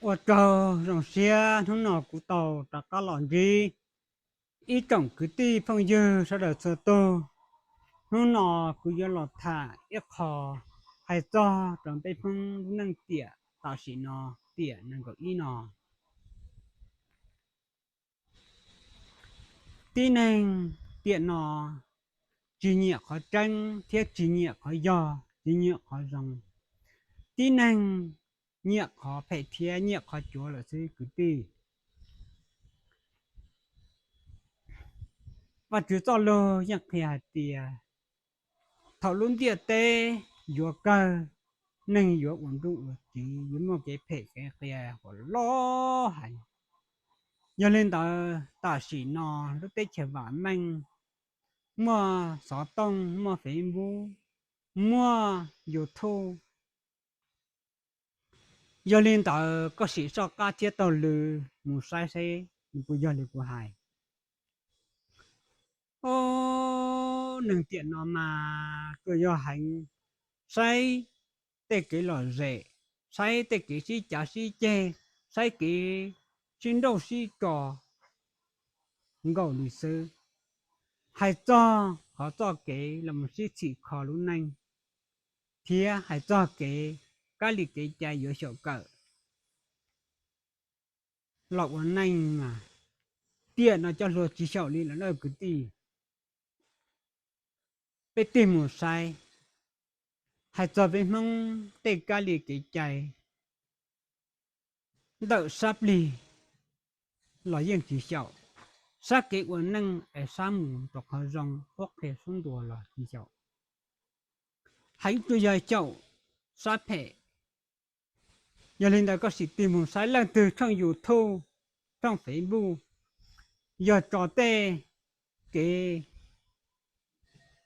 Ua tsaug zoo siab hnub no kuv tau rov qab los ntsib ib tsoom kwv tij phooj ywg sawv daws txhua tus. Hnub no kuv yuav los tham ib qho hais txog rau peb Hmoob lub neej tiam tam sim no, tiam nees nkaum ib no. Tib neeg tiam no tsis nyiam qhov tseeb thiab tsis nyiam qhov yog, tsis nyiam qhov zoo. Tib neeg nyiam qhov phem thiab nyiam qhov cuav lawm xwb kwv tij. Vajtswv txoj lus yeej qhia hais tias thaum lub ntiaj teb yuav kawg, neeg yuav ua nruj ua tsiv, yuav muaj kev phem kev qias uas loj heev. Yog li ntawd tam sim no lub teb chaws vam meej, muaj xov tooj, muaj Facebook, muaj YouTube. Yog li ntawd koj sim soj qab thiab taug lw mus saib seb nws puas yog li kuv hais. Ob, neeg tiam no mas tsuas yog heev, saib tej kev lom zem, saib tej kev sib cav sib ceg, saib kev sib nrauj sib tso nkaus li xwb. Hais txog qhov txoj kev los mus sib txhim kho lub neej, thiab hais txog kev kab li kev cai yuav xyaum kawm los ua neej mas tiam no cov hluas tsis xyaum li lawm na kwv tij. Peb tig mus saib, hais txog peb Hmoob tej kab li kev cai ntawm sab plig los yeej tsis xyaum, sab kev ua neej es sab mus rau qhov zoo qhuab qhia sub ntua los tsis xyaum, heev tsuas yog xyaum sab phem. Yog li ntawd koj sim tig mus saib leej twg tshooj YouTube, tshooj Facebook, yog tso tej kev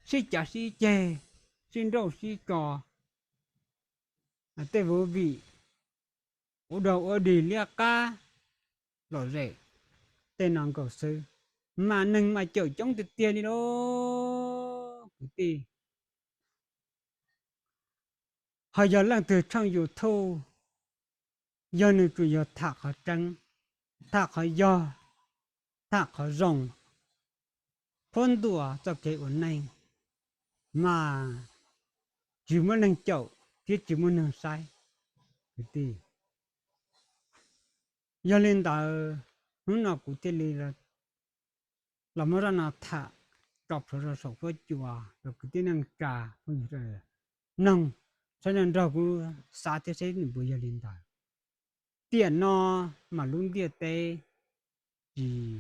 sib cav sib ceg, sib nrauj sib tso, tej vuv vim ua dog ua dig liab qab lom zem, tej no nkaus xwb, mas neeg mas caum coob tiag tiag li lauj kwv tij. Ho yog leej twg tshooj YouTube, yog nws tsuas yog tham qhov tseeb, tham qhov yog, tham qhov zoo, qhuab ntuas txoj kev ua neej, mas tsis muaj neeg caum thiab tsis muaj neeg saib kwv tij. Yog li ntawd hnub no kuv thiaj li los muab zaj no tham tso plhuav rau saum huab cua rau kwv tij neej tsa phooj ywg sawv daws noog, saib nrog nrog kuv xav thiab seb nws puas yog li ntawd. Tiam no mas lub ntiaj teb tsis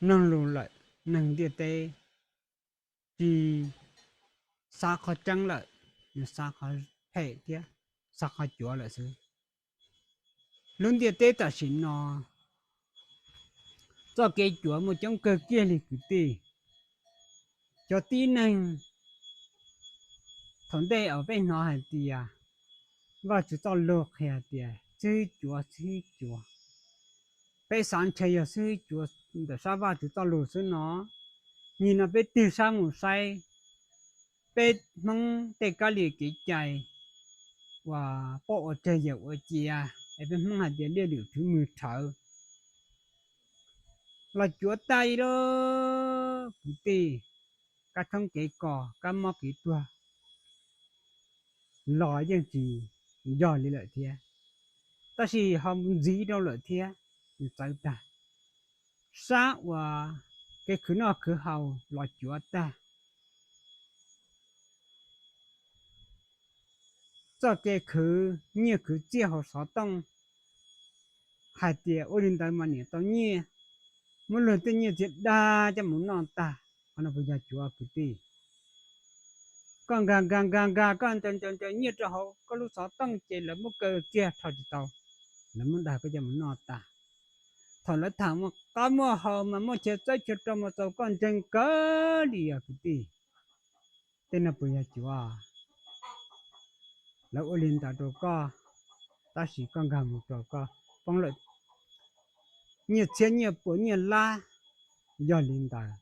mloog lus lawm, neeg ntiaj teb tsis xav qhov tseeb lawm, nws xav qhov phem thiab xav qhov cuav lawm xwb. Lub ntiaj teb tam sim no txoj kev cuav muaj coob kawg kiag li kwv tij. Cov tib neeg thaum ntej uas peb hnov hais tias Vajtswv txoj lus qhia tias xib hwb cuav, xib hwb cuav, peb xav ntshe yog xib hwb cuav ntawm sab Vajtswv txoj lus xwb no. Nim no peb tig sab mus saib peb Hmoob tej kab li kev cai uas poj ua tseg yawm ua cia, es peb Hmoob hais tias liaj lwm thwv mws rhawv los cuav tag li lauj kwv tij. Kab thoob kev kos, kab mob kev tuag los yeej tsis yog li lawm thiab, tab sis ho mus ntxiv rau lawm thiab, nws txawv tag. Sab uas kev khwv noj khwv haus los cuav tag. Txoj kev khwv nyiaj khwv txiaj hauv xov tooj, hais tias ua li ntawd mas niam tau nyiaj, muab luag tej nyiaj txiag dag coj mus noj tag. Qhov no puas yog cuav kwv tij? Koj nkag nkag nkag nkag, koj ncaws ncaws ncaws nyiaj rau hauv koj lub xov tooj ces lawv muab kaw kiag rho tsis tau, lawv muab dag koj coj mus noj tag. Thaum lawv tham muaj qab muaj hau mas muaj chaw txawb chaw rau mas txaus koj ntseeg kawg li os kwv tij. Tej no puas yog cuav? Lawv ua li ntawd rau koj, tab sis koj nkag mus rau koj poob lawm nyiaj txhiab nyiaj puas nyiaj lab. Yog li ntawd,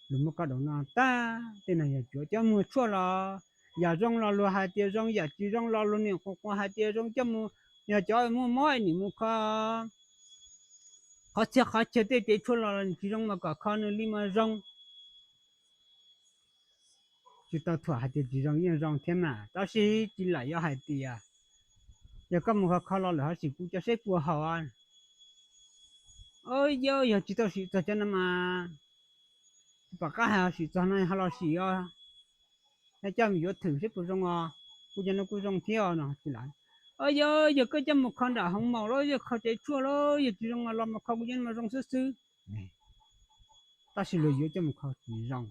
lawv muab koj daus noj tag. Tej no yog cuav, cov muag tshuaj los Yam zoo los luag hais tias zoo, yam tsis zoo los luag nim qhuas qhuas hais tias zoo. Coj mus, yog cov muaj mob nim mus kho qhov txhia qhov chaw tej cev tshuaj los tsis zoo mas kom kho nws li mas zoo. Tsis tau thuam hais tias tsis zoo, yeej zoo thiab mas, tab sis tsis lam yog hais tias yog koj mus kho kho los lawm ho sim kuv cov seb puas haum. Yog tsis tau sim txog cov no mas, pom qab hais ho sim txog no ho los sim os. Yog coj yuav thwm seb puas zoo os, kuv cov no kuj zoo thiab os no tsis lam. Yog, yog koj coj mus kho nram hoo maum los yog kho cev tshuaj los yog tsis zoo los mas kho kuv cov no mas zoo xwb xwb. Tab sis luag yuav coj mus kho tsis zoo.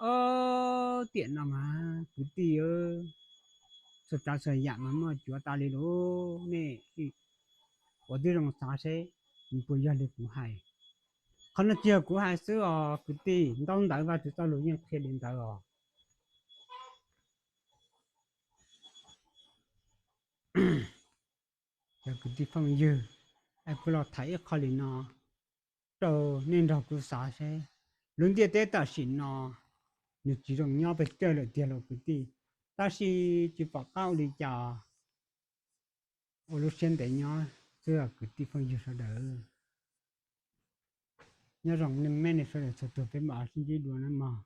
Ob tiam no mas kwv tij, txhua tsav txhua yam mas muaj cuav tas li lauj. Nej ua tib zoo xav seb puas yog li kuv hais. Qhov no tsis yog kuv hais xwb os kwv tij, ntaub ntawv Vajtswv txoj lus yeej qhia li ntawd os. Cov kwv tij phooj ywg, kuv los tham ib qho li no rau nej nrog kuv xav seb, lub ntiaj teb tam sim no nws tsis zoo nyob pes tsawg lawm tiag lauj kwv tij, tab sis tsis pom qab ua li cas ua lub siab ntev nyob xwb kwv tij phooj ywg sawv daws. Nyob zoo me nej sawv daws txhua tus, peb mam sib ntsib dua na mog.